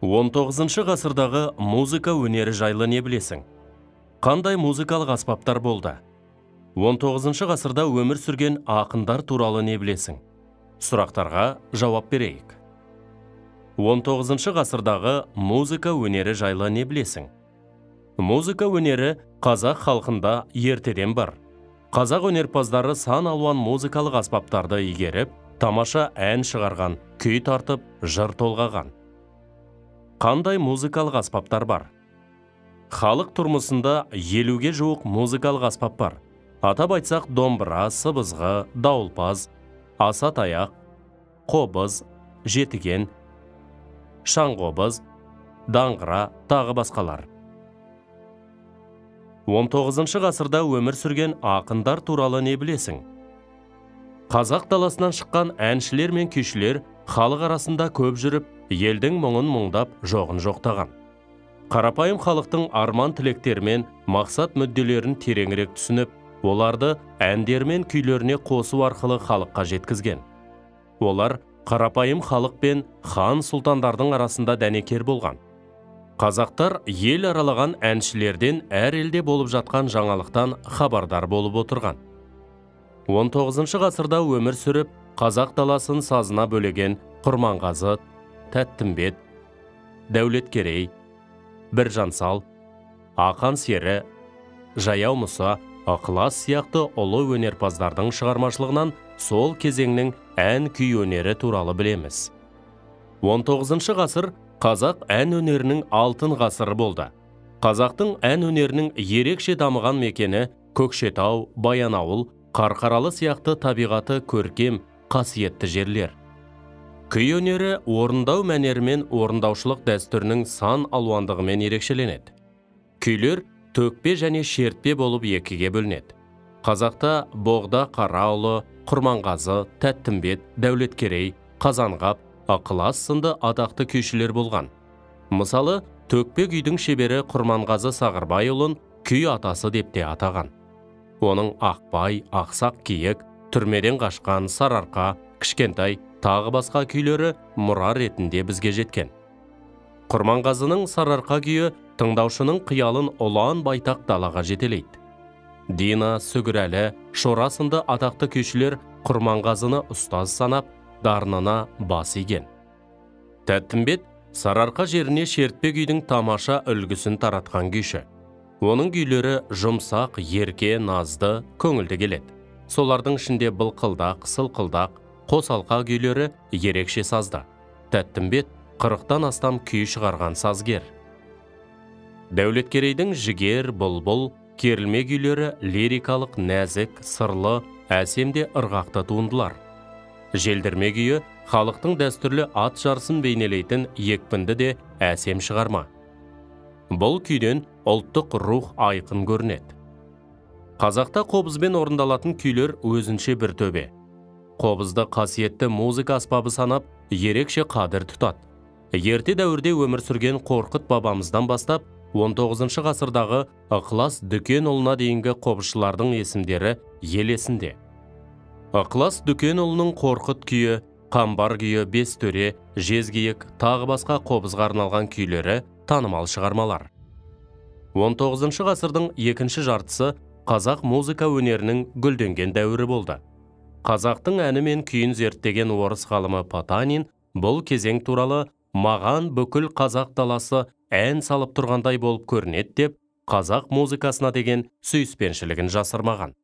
19 ғасырдағы музыка өнері жайлы не білесің? Қандай музыкалық аспаптар болды? 19 ғасырда өмір сүрген ақындар туралы не білесің? Сұрақтарға жауап берейік. 19 ғасырдағы музыка өнері жайлы не білесің? Музыка өнері қазақ халқында ертеден бар. Қазақ өнерпаздары сан алуан музыкалық аспаптарды игеріп, тамаша ән шығарған, күй тартып, жыр толғаған. Қандай музыкалық аспаптар бар? Халық тұрмысында 50-ге жуық музыкалық аспап бар. Атап айтсақ, домбыра, сыбызғы, дауылпаз, аса таяқ, қобыз, жетіген, шаңқобыз, даңғыра, тағы басқалар. 19 ғасырда өмір сүрген ақындар туралы не білесің? Қазақ даласынан шыққан әншілер мен күйшілер халық арасында көп жүріп, елдің мұңын мұңдап, жоғын жоқтаған. Қарапайым халықтың арман тілектерімен мақсат мүдделерін тереңірек түсініп, оларды әндер мен күйлеріне қосу арқылы халыққа жеткізген. Олар қарапайым халық пен хан сұлтандардың арасында дәнекер болған. Қазақтар ел аралаған әншілерден әр елде болып жатқан жаңалықтан хабардар болып отырған. 19 ғасырда өмір сүріп, қазақ даласын сазына бөлеген Құрманғазы, Тәттімбет, Дәулеткерей, Біржан сал, Ақан сері, Жаяу Мұса, Ықылас сияқты ұлы өнерпаздардың шығармашылығынан сол кезеңнің ән күй өнері туралы білеміз. 19 ғасыр қазақ ән өнерінің алтын ғасыры болды. Қазақтың ән өнерінің ерекше дамыған мекені Көкшетау, Баянауыл, Қарқаралы сияқты табиғаты көркем, қасиетті жерлер. Күй өнері орындау мәнерімен орындаушылық дәстүрінің сан алуандығымен ерекшеленеді. Күйлер төкпе және шертпе болып екіге бөлінеді. Қазақта Боғда Қараұлы, Құрманғазы, Тәттімбет, Дәулеткерей, Қазанғап, Ықылас сынды атақты күйшілер болған. Мысалы, төкпе күйдің шебері Құрманғазы Сағырбайұлын күй атасы деп те атаған. Оның Ақбай, Ақсақ киік, Түрмеден қашқан, Сарыарқа, Кішкентай, тағы басқа күйлері мұра ретінде бізге жеткен. Құрманғазының Сарыарқа күйі тыңдаушының қиялын ұлан байтақ далаға жетелейді. Дина, Сүгірәлі, Шора сынды атақты күйшілер Құрманғазыны ұстаз санап, дарынына бас иген. Тәттімбет Сарыарқа жеріне шертпе күйдің тамаша үлгісін таратқан күйші. Оның күйлері жұмсақ, ерке, назды, көңілді келеді. Солардың ішінде былқылдақ, сылқылдақ, қосалқа күйлері ерекше сазды. Тәттімбет 40-тан астам күй шығарған сазгер. Дәулеткерейдің жігер, бұлбұл, керілме күйлері лирикалық, нәзік, сырлы, әсем де ырғақты туындылар. Желдірме күйі халықтың дәстүрлі ат жарысын бейнелейтін екпінді де әсем шығарма. Бұл күйден ұлттық рух айқын көрінеді. Қазақта қобызбен орындалатын күйлер өзінше бір төбе. Қобызды қасиетті музыка аспабы санап, ерекше қадір тұтады. Ерте дәуірде өмір сүрген Қорқыт бабамыздан бастап, 19 ғасырдағы Ықылас Дүкенұлына дейінгі қобызшылардың есімдері ел есінде. Ықылас Дүкенұлының Қорқыт күйі, Қамбар күйі, Бестөре, Жезкиік, тағы басқа қобызға арналған күйлері танымал шығармалар. 19 ғасырдың екінші жартысы қазақ музыка өнерінің гүлденген дәуірі болды. Қазақтың әні мен күйін зерттеген орыс ғалымы Потанин бұл кезең туралы «Маған бүкіл қазақ даласы ән салып тұрғандай болып көрінеді» деп қазақ музыкасына деген сүйіспеншілігін жасырмаған.